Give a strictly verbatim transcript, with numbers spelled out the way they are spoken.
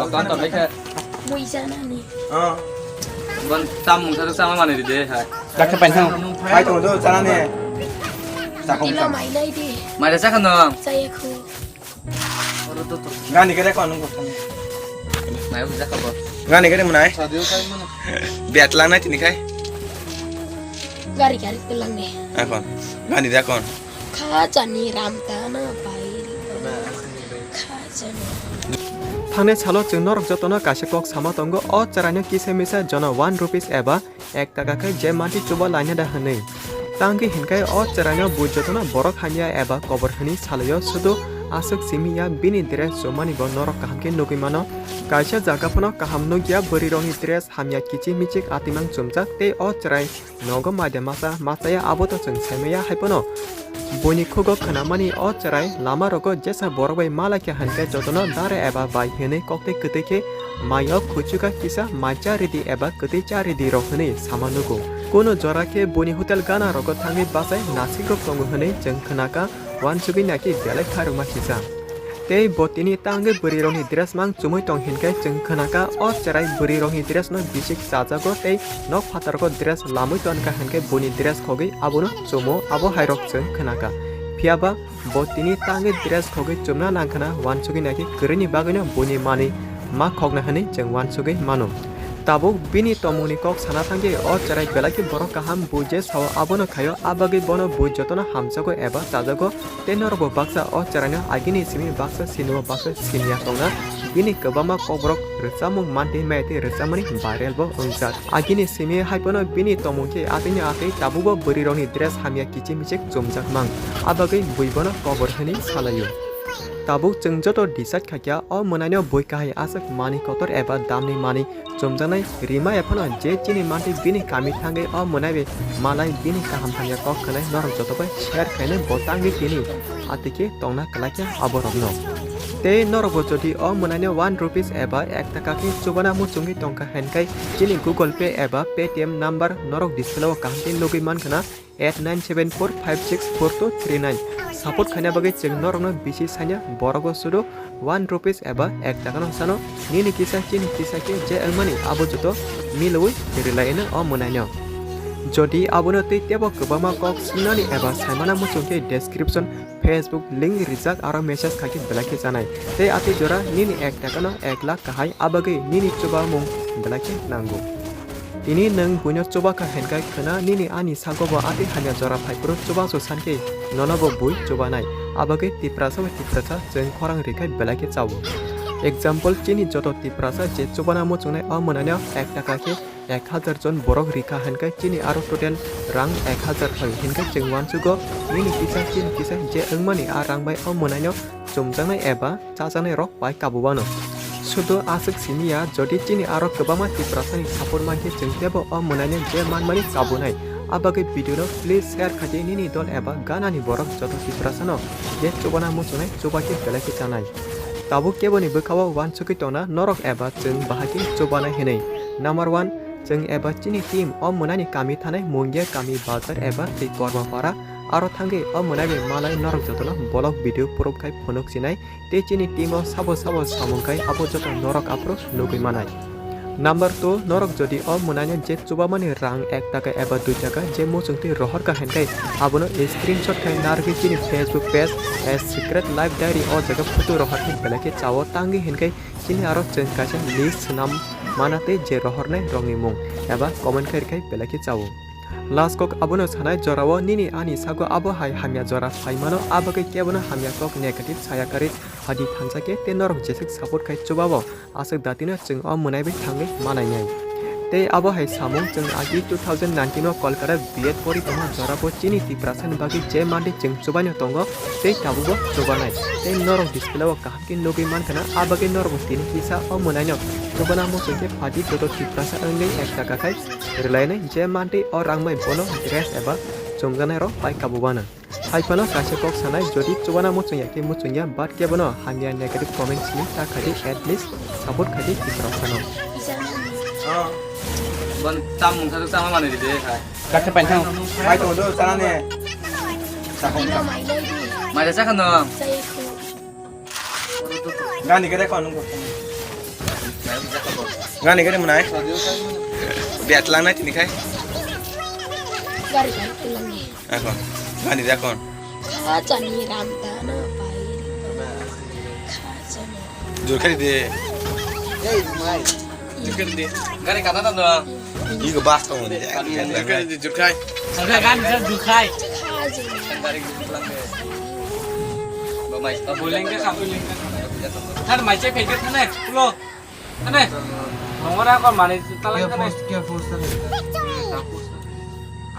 Ton ton bai khe. Mui janani. Ah. Bon tam mungsa sama mani de hai. Dakta pai thang. Hai to do janani. Sakong Tila tam. Mai nai de. Mai da sakhan no. Saya khu. Gani kere ko nung ko. Mai bu jakha bo. Gani kere munai. Betla na tini khai. Gari gari pelang ne. Akon. Gani da kon. Khajani ramtana bai. Khajani. Thangnai salo chwng norok jotono kaisa kok sama tongo, o chwraino kisa misa jono one rupees eba ek taka khe je manti chuba laina da hwnwi. Tangwi hinkhe o chwraino bui jotono borok hamya eba kobor hwnwi salaio, sudu aswk simi ya bini dress chumani bo norok kaham khe nugwi mano. Kaisa jaga phano kaham nukya bwrwirokni dress hamya kichik michik atimang chumjak tei o chwrai nogo maida masa machaya abo to chwng saimaya hai phano. Buini khugo khwnamani o chwrai lama rogo jesa borok bai malaikha hinkhe jotono dare eba bai hinwi koktwi kwtwi khe mai o khuchuka kisa mai cha ridi eba kwtwi cha ridi rok hinwi sama nugo. Kuno jora khe buini hotel gana rogo thangwi bachai nasik rok tongo hinwi chwng khwnakha wansugwi naikhe belai kharokma kisa. Tei bo tini tangwi bwrwirokni dress mang chumui tong hinkhe chwng khwnakha o chwrai bwrwirokni dress no bisik chajago tei nok phatargo dress lamui tonkha hinkhe buini dress khogwi abono chumo abo hairok chwng khwnakha. Phiyaba bo tini tangwi dress khogwi chumna nangkhwna wansugwi naikhe kwrwini bagwino buini manwi ma khokna hwnwi chwng wansugwi mano. Tabuk bini tongmungni kok sana thangkhe o chwrai belai khe borok kaham bui je sao abono khaio, a bagwi bono bui jotono hamjago eba chajago. Tei norokbo baksa o chwraino agini simi baksa sinio baksa sinya tongna bini kwbangma kokborok rwchapmung mantwi maya tei rwchapmani viral bo wngjak. Agini simi hai phano bini tongmung khe atwini atwi tabukbo bwrwirokni dress hamya kichik michik chumjak mang, a bagwi bui bono kobor hwnwi salaio. Tabuk chwng joto decide khaikha o mwnaino bui kahai aswk manwi kotor eba damni manwi chumjaknai rima ephano je chini mantwi bini kami thangwi o mwnai bai malai bini kaham hamya kok khwnai norok joto bai share khainai bo tangwi tini atwikhe tongna kwlaikha aborokno. Tei norokbo jodi o mwnaino one rupees eba ek taka khe chubana muchungwi tongkha hinkhe chini Google Pay eba Paytm number norok display o kaham khe nugwi mankhwna eight nine seven four five six four two three nine. Support khaina bagwi chwng norokno bisi sanya, borogo sudu one rupees eba ek takano sano nini kisa chini kisa khe je wngmani abo joto milwi rwlaino o mwnaino. Jodi abono tei tebo kwbangma kok swngnani eba saimana muchung khe description Facebook link rijak aro message khaikhe belai khe chanai. Tei atwi jora nini ek takano ek lakh kahai, abagwi nini chubamung belai khe nango. Tini nwng buino chubakha hinkhe khwna nini ani sagobo atwi hamya jora phaiphuru chubachu sankhe nonobo bui chubanai. Abagwi Tiprasa bai Tiprasa chwng khorang rikhe belai khe chao. Example, chini joto Tiprasa je chubana muchungnai o mwnaino ek taka khe ek hajar jon borok rikha hinkhe chini aro total rang ek hajar thai hinkhe chwng wansugo nini kisa chini kisa je wngmani a rang bai o mwnaino chumjaknai eba chajaknai rok pai kabubano. Sudu aswk simi ya, jodi chini aro kwbangma Tiprasani support mankhe chwng tebo o mwnaino je manmani kabunai. Abagwi video no please share khaidi nini dol eba ganani borok joto Tiprasano je chubana muchungnai chubakhe belai khe chanai. Tabuk keboni bwkhao wansugwi tongna norok eba chwng bahai khe chubanai hinwi. Number one, chwng eba chini team o mwnani kami thanai Mungia kami bazar eba tei Korma para aro thangwi o mwnai bai malai norok jotono bolok video proof khai phunuk sinai. Tei chini team o sabo sabo samung khai abo joto norok aphuru nugwi manai. Number two, norok jodi o mwnaino je chubamani rang ek taka eba dui taka je muchungtwi rohorkha hinkhe abono screenshot khai narwgwi chini Facebook page as Secret Life Diary o jaga photo rohorkhe belai khe chao tangwi hinkhe chini aro chwng kaisa list swnam mana tei je rohornai rokni mung eba comment khai rwkhai belai khe chao. Last kok abono sanai jorao nini ani sago abo hai hamya jora phaimano, abagwi kebono hamya kok negative saya kari hadi thansa khe tei norok jeswk support khai chubao aswk datino chwng o mwnai bai thangwi manainai. Tei abo hai samung chwng agi two thousand nineteen o Kolkata B Ed pori tongma jorabo chini Tiprasani bagwi je mandi chwng chubaino tongo tei tabukbo chubanai. Tei norok display o kaham khe nugwi mankhana, abagwi norokbo tini kisa o mwnaino chubana muchungkhe phadi joto Tiprasa wngwi ek taka khai rwlainai je mantwi o rang bai bono dress eba chumjaknairok pai kabubano. Hai phano kaisa kok sanai, jodi chubana muchungya khe muchungya, but kebono hamya negative comments ni ta khaidi, at least support khaidi Tiprasano. Bon tam mungsa tama mani ride hai. Kata pai thang. Hai to do chana ne. Sakong. Mai da sakhan no. Gani kere ko nung ko. Gani gani munai. Biat lang nai tini khai. Gari kan pulang ni. Ako. Gani dakon. Kha jani ram dana pai. Kha jani. Jur khai de. Ei, mai. Jur khai de. Gari kana tanda. Igo bas tong de. Jur khai de jur khai. Jur khai gani jur khai. Kha jani. Gari pulang de. Ba mai. Boleng ke kha boleng ke. Thar mai che phe ke thane. Pulo. Thane. Nongora ko mani talang thane. Ke post ke post thane.